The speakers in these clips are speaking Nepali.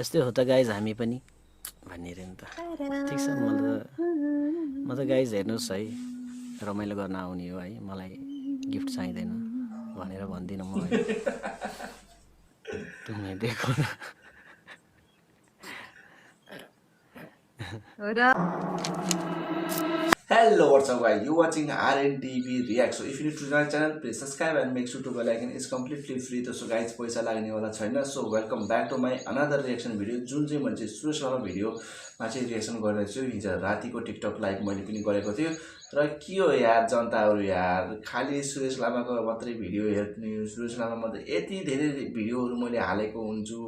यस्तै हो त गाइज हामी पनि भन्ने रे नि त ठिक छ म त गाइज हेर्नुहोस् है रमाइलो गर्न आउने हो है मलाई गिफ्ट चाहिँदैन भनेर भन्दिनँ म है तुमले देखो न Hello, what's up guys? You watching RNTV React. So if you need to join channel, please subscribe and make sure to bell icon is completely free. So guys, पैसा लाग्ने वाला छैन. So welcome back to my another reaction video. जुन चाहिँ मैले सुरेश लामा भिडियोमा चाहिँ रिएक्सन गरेको छु. हिजो रातिको टिकटक लाइभ मैले पनि गरेको थिएँ. र के हो यार जनताहरु यार, खाली सुरेश लामाको मात्रै भिडियो हेर्ने, सुरेश लामा मात्रै यति धेरै भिडियोहरु मैले हालेको हुन्छु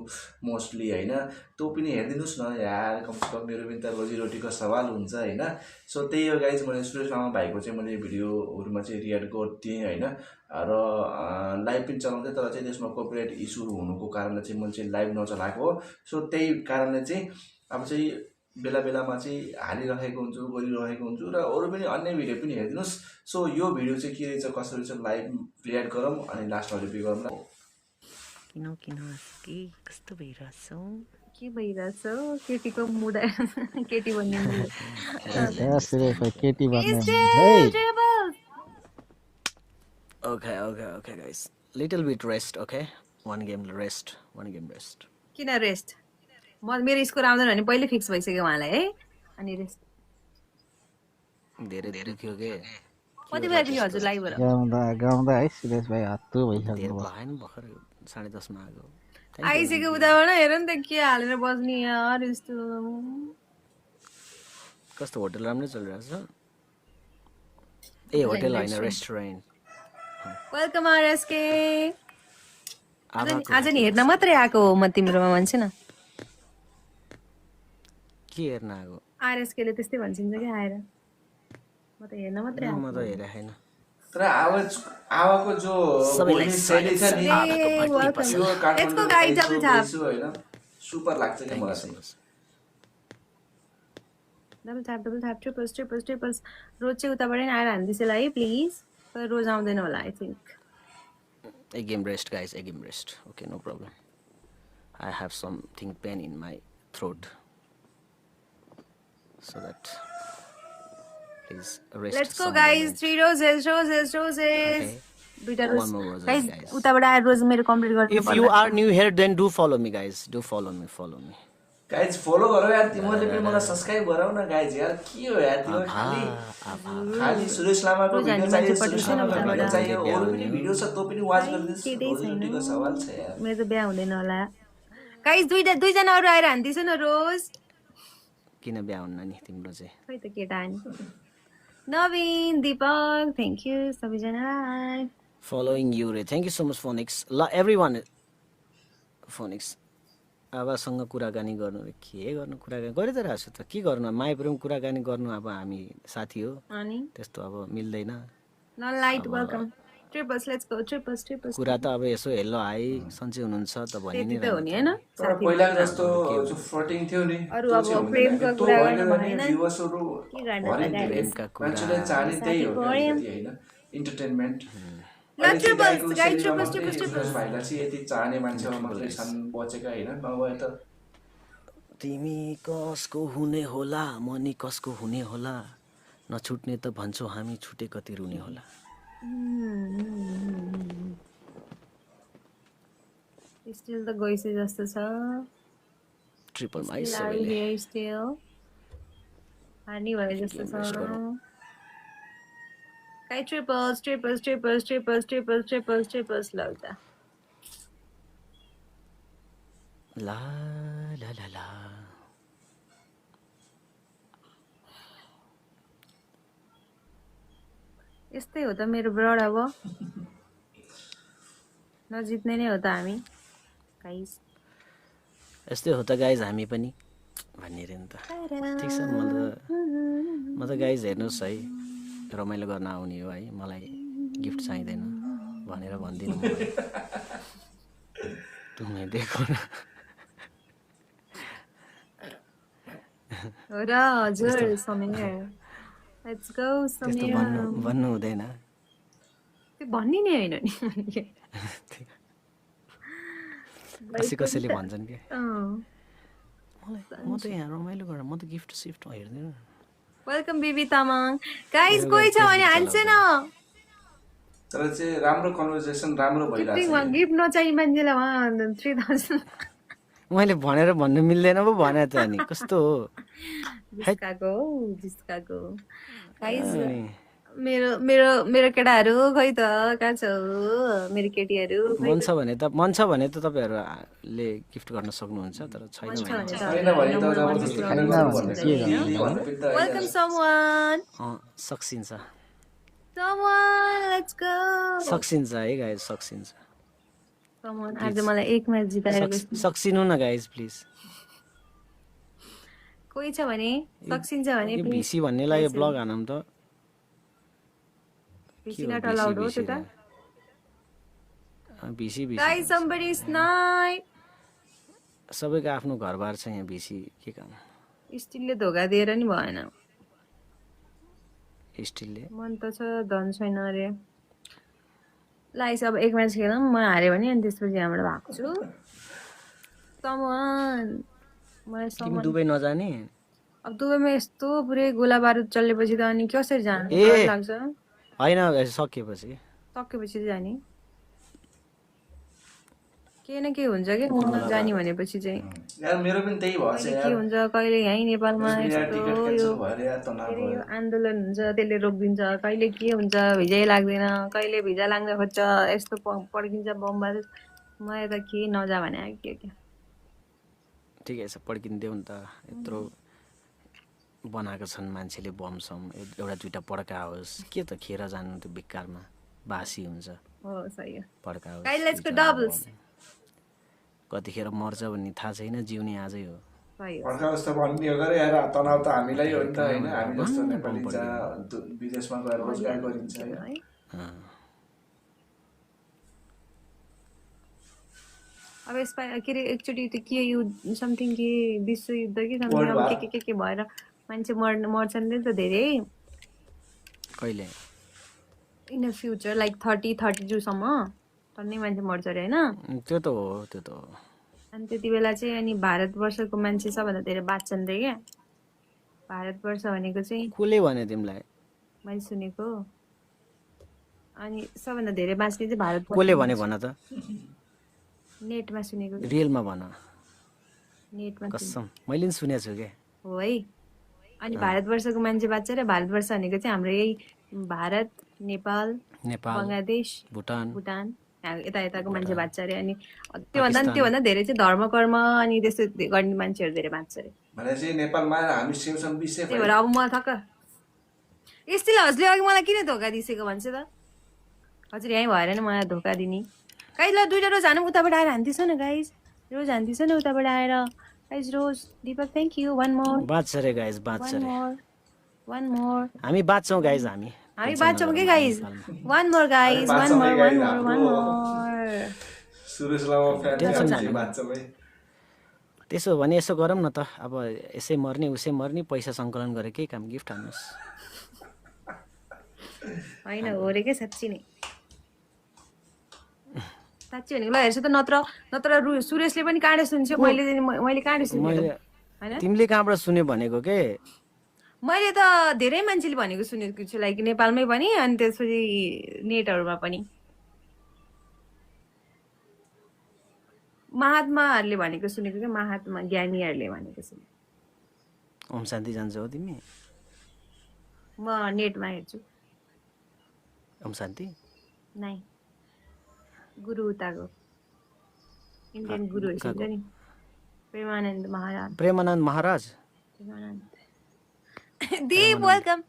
मोस्टली हैन. त्यो पनि हेर्दिनुस् न यार, कमसेकम मेरो पनि त रोजीरोटीको सवाल हुन्छ हैन. सो त्यही हो गाइज, मैले सुरेश लामा भाइको चाहिँ मैले भिडियोहरुमा चाहिँ रियाक्ट गर्थेँ हैन. र लाइभ पनि चलाउँथे, तर चाहिँ त्यसमा कपिराइट इस्यु हुनुको कारणले चाहिँ मैले चाहिँ लाइभ नचलाएको हो. सो त्यही कारणले चाहिँ अब चाहिँ बेला बेलामा चाहिँ हालिरहेको हुन्छु, गरिरहेको हुन्छु र अरु पनि अन्य भिडियो पनि हेर्दिनुस्. सो यो भिडियो चाहिँ के रहेछ, कसरी रहेछ लाइभ रियाक्ट गरौँ अनि लास्टमा रिभ्यु गरौँ. किन के कस्तो भइरहेछ के भइरहेछ केटीको मुड केटी भन्ने केटी भन्ने Okay guys, little bit rest. Okay, one game rest. किन रेस्ट? मेरो स्कोर आउँदैन भने पहिले फिक्स भइसक्यो उहाँलाई है. अनि रेस्ट धेरै दुख्यो के कति बेला थियो हजुरलाई भएर गाउँदा है सुरेश भाइ हत्तु भइसक्यो. धेरै भएन, भर्खर 10:30 मा आएको. आइसक्यो उताबाट हेर नि त के हालेर बस्ने यार. यस्तो कस्तो होटल राम्रै चलिरहेछ. ए होटल हैन, रेस्टुरेन्ट. Welcome RSK. आज नि हेर्न मात्रै आएको हो म तिम्रोमा भन्छ न. के हेर्न आएको? आरएसके ले त्यस्तै भन्छिन्छ के आएर. म त हेर्न मात्रै आएको. म त हेरे हैन. तर आवाको जो सबैलाई शैली छ नि, यो काठमाडौँ गाइड डबल ट्याप हैन, सुपर लाग्छ के मलाई चाहिँ. डबल ट्याप ट्रिपल्स रोज चाहिँ उताबाट नि आएर हान्दिछ ल है प्लिज. तर रोज आउँदैन होला I think. A game rest guys, a game rest. Okay, no problem. I have something pain in my throat, so that please rest. Let's go guys. 3 roses. Okay. दुईटा One रोज more roses, गाइस. guys. उताबाट आएर रोज मेरो कम्प्लिट गर्नु If you are new here, then do follow me guys. Do follow me. Guys follow गरौ यार, तिमीले पनि मलाई सब्स्क्राइब गराउ न गाइज यार. के हो यार तिम्रो खाली सुरेश लामाको भिडियो चाहियो, सुरेश लामाको भिडियो चाहियो, अरु पनि भिडियो छ त्यो पनि वाच गरिदिनुस्. रोजीरोटीको सवाल छ यार. मेरो त बिहा हुँदैन होला गाइस. दुईजना अरु आएर हान्दिछ न रोज. किन बिहा हुन्न नि तिम्रो चाहिँ? खै त केटा नि. नवीन, दीपक, थ्यांक यू सबैजनालाई. Following you रे. Thank you so much Phoenix. Everyone Phoenix. आवासँग कुराकानी गर्नु रे. के गर्नु कुराकानी गरि त रहेछ त. के गर्नु माइपुरमा कुराकानी गर्नु. अब हामी साथी हो अनि त्यस्तो अब मिल्दैन. न light welcome. Triples let's go. Triples कुरा त अब यसो हेलो हाई सन्चै हुनुहुन्छ त भन्ने नि त हो नि हैन. तर पहिला जस्तो जो फ्लटिङ थियो नि, अरु अब प्रेमको कुरा गर्न भएन. भ्युअर्सहरु के गर्ने प्रेमका कुरा मान्छेले चाहने त्यही हो हैन, इन्टरटेनमेन्ट. ट्रिपल्स भाइलाई चाहिँ यति चाहने मान्छेमा मात्रै छन् बचेका हैन, नभए त तिमी कसको हुने होला, मनी कसको हुने होला, नछुट्ने त भन्छौ हामी, छुटे कति रुने होला. स्टिल त गइसे जस्तो छ. ट्रिपल माइ सबैले स्टिल हार्नी भए जस्तो छ. काइ ट्रिपल्स लौटा. ला ला ला ला. यस्तै हो त मेरो ब्रड. अब नजित्ने नै हो त हामी गाइस. यस्तै हो त गाइज हामी पनि भन्ने रे नि त ठिक छ. म त गाइज हेर्नुहोस् है रमाइलो गर्न आउने हो है. मलाई गिफ्ट चाहिँदैन भनेर भन्दिनँ म. तुमले देखो न. हो र हजुर समीर. Let's go Samir. भन्नु हुँदैन. त्यो भन्ने नै हैन नि. कसैले भन्छन् के मलाई म त यहाँ रमाइलो गरेर म त गिफ्ट सिफ्ट हेर्दैन वेलकम बेबी तामाङ गाइस कोही छ भने हाल्छ न तर चाहिँ राम्रो कन्भर्सेसन राम्रो भइरहेछ गिफ्ट नचाहिने मान्छेलाई 3000 मैले भनेर भन्नु मिल्दैन पो भने त अनि कस्तो हो जिस्काको गाइस अनि मेरो मेरो मेरो केटाहरू खै त कहाँ छ मेरो केटीहरू मन छ भने त तपाईँहरूले गिफ्ट गर्न सक्नुहुन्छ तर छैन भने छैन भने त जबरजस्ती खानु भन्ने के वेलकम समवन सक्सिन्छ लेट्स गो सक्सिन्छ है गाइज सक्सिन्छ समवन आज मलाई एक म्याच जिताएको सक्सिनु न गाइज प्लिज कोही छ भने सक्सिन्छ भने यो भिसी भन्नेलाई यो ब्लग हानौँ त भिसी नट अलाउड हो त्यो त भिसी गाइस समबडी स्नाइप सबैको आफ्नो घरबार छ यहाँ भिसी के काम स्टिलले धोका दिएर नि भएन स्टिलले मन त छ धन छैन अरे लाइस अब एक म्याच खेलौँ म हारेँ भने अनि त्यसपछि यहाँबाट भाग्छु समवन मलाई तिमी समवन दुबई नजाने अब दुबईमा यस्तो पुरै गोला बारुद चलेपछि त अनि कसरी जानु ए! डर लाग्छ होइन सकिएपछि सकेपछि चाहिँ जाने केही न केही हुन्छ कि जाने भनेपछि चाहिँ यार मेरो पनि त्यही भएछ कहिले यार के हुन्छ कहिले यहीँ नेपालमा बिना यस्तो टिकट यो क्यान्सल भएर यार तनाव के अरे यो भयो आन्दोलन हुन्छ त्यसले रोकिदिन्छ कहिले के हुन्छ भिजै लाग्दैन कहिले भिजा लाग्न खोज्छ यस्तो पड्किन्छ बम बारुद मलाई त के नजा भने के ठिकै छ पड्किन्देऊ नि त यत्रो बनाएको छन् मान्छेले बम सम एउटा दुइटा पड्काओस् के त खेर जानु त्यो बेकारमा बासी हुन्छ हो सही हो पड्काओस् Guys, let's go दुईजना doubles. बम। कतिखेर मर्छ भन्ने थाहा छैन जिउने आजै हो सही हो अर्का जस्तो भन्ने हो गरे यार तनाव त हामीलाई हो नि त होइन हामी जस्तो नेपाली जहाँ विदेशमा गएर रोजगार गरिन्छ है है अँ। अब यसमा के अरे एकचोटि त्यो के युद्ध समथिङ के विश्वयुद्ध कि समथिङ World अब war. के भएर मान्छे मर्छन् नि त धेरै कहिले इन द फ्युचर लाइक 32सम्म टन्नै मान्छे मर्छ अरे होइन त्यो त हो अनि त्यति बेला चाहिँ अनि भारतवर्षको मान्छे सबभन्दा धेरै बाँच्छन् रे क्या भारतवर्ष भनेको चाहिँ कसले भने तिमीलाई मैले सुनेको अनि सबभन्दा धेरै बाँच्ने चाहिँ भारत कसले भने भन त नेटमा सुनेको रियलमा भन नेटमा कसम मैले नि सुनेको छु क्या हो है अनि भारतवर्षको मान्छे बाँच्छ र भारतवर्ष भनेको चाहिँ हाम्रो यही भारत नेपाल नेपाल बङ्गलादेश भुटान भुटान यताको मान्छे बाँच्छ अरे अनि त्योभन्दा धेरै चाहिँ धर्म कर्म अनि त्यस्तो गर्ने मान्छेहरू धेरै बाँच्छ अरे भनेपछि नेपालमा हामी सिमसम विषय त्यही भएर अब मलाई थक्क यस्तै हजुरले अघि मलाई किन धोका दिइसक्यो भन्छ त हजुर यहीँ भएर नि मलाई धोका दिने गाइज ल दुइटा रोज हानौँ उताबाट आएर हान्दैछ न गाइज रोज हान्दैछ न उताबाट आएर गाइज रोज Dipak thank you one more बाँच्छ रे गाइज बाँच्छ रे वान मोर हामी बाँच्छौँ गाइज हामी बाँच्छौँ के guys one more guys one more Suresh Lama fan tension हामी बाँच्छ भाइ त्यसो भने यसो गरौँ न त अब यसै मर्ने उसै मर्ने पैसा सङ्कलन गरेर केही काम गिफ्ट हान्नुहोस् होइन हो रे क्या साँच्ची नै साँच्ची भनेको ल हेर्छु त नत्र सुरेशले पनि काँडे सुन्छु मैले काँडे सुनेको मैले होइन तिमीले कहाँबाट सुन्यो भनेको के मैले त धेरै मान्छेले भनेको सुनेको छु लाइक नेपालमै पनि अनि त्यसपछि नेटहरूमा पनि महात्माहरूले भनेको सुनेको क्या महात्मा ज्ञानीहरूले भनेको सुनेको ओम शान्ति जान्छौ हो तिमी म नेटमा हेर्छु ओम शान्ति नाइ गुरु उताको इन्डियन गुरुहरू हुन्छ नि Premanand Maharaj Premanand Maharaj Premanand Deep welcome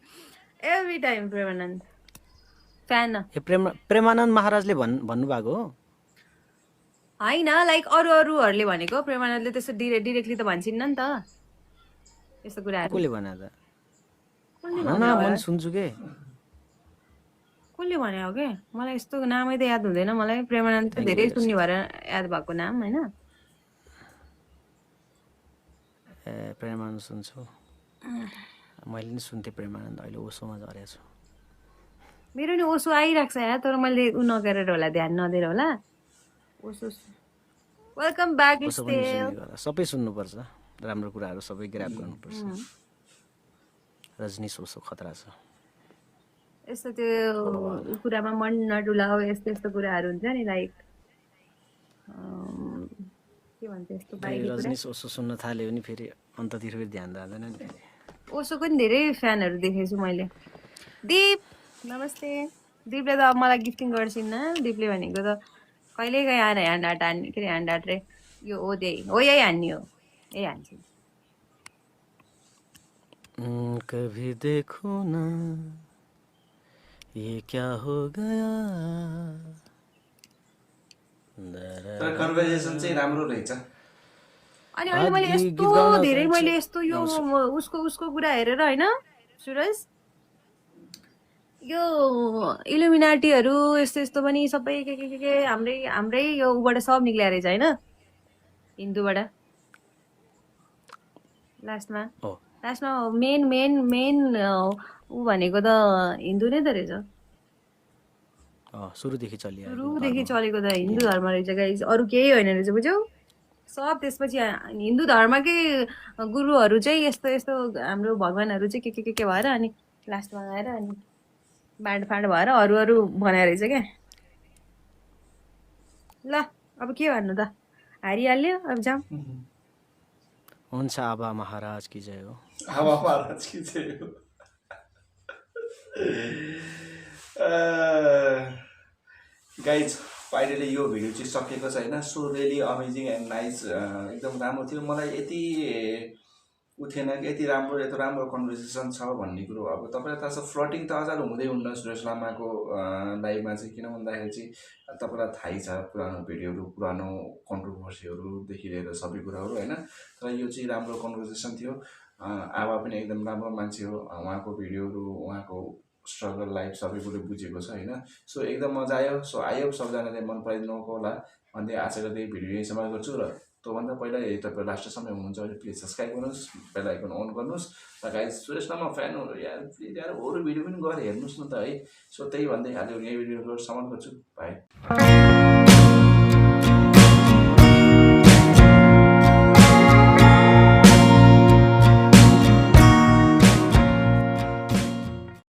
every time Premanand fan ए प्रेमानन्द महाराजले भन्नुभएको हो होइन लाइक अरूहरूले भनेको प्रेमानन्दले त्यस्तो डिरेक्टली त भन्छन् नि त यस्तो कुराहरू कसले भने त कसले भन न भन्यो म सुन्छु के कसले भने हो के मलाई यस्तो नामै त याद हुँदैन मलाई प्रेमानन्द त धेरै सुन्ने भएर याद भएको नाम होइन ए प्रेमानन्द सुन्छु मैले नि सुन्थेँ प्रेमानन्द अहिले ओसोमा झरेको छु मेरो नि ओसो आइरहेको छ यार तर मैले उ नगरेर होला ध्यान नदिएर होला ओसो वेलकम ब्याक ओसो पनि सुन्ने गर्दा सबै सुन्नुपर्छ राम्रो कुराहरू सबै ग्राब गर्नुपर्छ। रजनी सोसो खतरा छ। यस्तो त्यो कुरामा मन नडुलाओ, यस्तो यस्तो कुराहरू हुन्छ नि, लाइक के भन्छ यस्तो फेरि बाहिरी कुरा। रजनी सोसो सुन्न थाल्यो भने फेरि अन्ततिर फेरि ध्यान जाँदैन नि फेरि। ओसोको नि धेरै फ्यानहरू देखेको छु मैले। दिप नमस्ते। दिपले त अब मलाई गिफ्टिङ गर्छिन्न। दिपले भनेको त कहिले काहीँ आएर ह्यान्ड आर्ट हान्ने, के अरे ह्यान्ड आर्ट रे, यो हो त्यही हो, यही हान्ने हो, यही हान्छु। कभी देखो ना ये क्या हो गया। तर कन्भर्सेसन चाहिँ राम्रो रहेछ। अनि अहिले मैले गीत यस्तो गाउन धेरै जान्छु। मैले यस्तो यो उसको कुरा हेरेर होइन सुरज, यो इल्युमिनाटीहरू यस्तो यस्तो पनि सबै के हाम्रै यो उबाट सब निक्लिएर रहेछ होइन, हिन्दूबाट। लास्टमा हो मेन ऊ भनेको त हिन्दू नै त रहेछ। सुरुदेखि चलिआयो। सुरुदेखि चलेको त हिन्दू धर्म रहेछ गाइस, अरू केही होइन रहेछ, बुझ्यौ। सब त्यसपछि हिन्दू धर्मकै गुरुहरू चाहिँ यस्तो यस्तो हाम्रो भगवान्हरू चाहिँ के भएर अनि लास्टमा आएर अनि बाँडफाँड भएर अरू बनाएर रहेछ क्या। ल अब के भन्नु त, हारिहाल्यो, अब जाउँ। हुन्छ, आबा महाराज की जय हो। आबा महाराज की जय हो। गाइज फाइनली यो भिडियो चाहिँ सकेको छ होइन। So really amazing and nice, एकदम राम्रो थियो। मलाई यति ऊ थिएन कि यति राम्रो कन्भर्सेसन छ भन्ने कुरो। अब तपाईँलाई थाहा छ फ्लटिङ त अझ हुँदै हुन्न सुरेश लामाको लाइभमा चाहिँ, किन भन्दाखेरि चाहिँ तपाईँलाई थाहै छ पुरानो भिडियोहरू, पुरानो कन्ट्रोभर्सीहरूदेखि लिएर सबै कुराहरू होइन। तर यो चाहिँ राम्रो कन्भर्सेसन थियो। आबा पनि एकदम राम्रो मान्छे हो, उहाँको भिडियोहरू, उहाँको स्ट्रगल लाइफ सबै कुरो बुझेको छ होइन। सो एकदम मजा आयो। सो आयो सबैजनाले मन पराइदिनु होला भन्दै आशा गर्दै भिडियो यही समाप्त गर्छु। र त्योभन्दा पहिला यदि तपाईँ लास्ट समय हुनुहुन्छ भने प्लिज सब्सक्राइब गर्नुहोस्, बेल आइकन अन गर्नुहोस्। र गाइज सुरेश लामा फ्यान हो यार, प्लिज यार अरू भिडियो पनि गएर हेर्नुहोस् न त है। सो त्यही भन्दै आज यही भिडियो समाप्त गर्छु। बाई।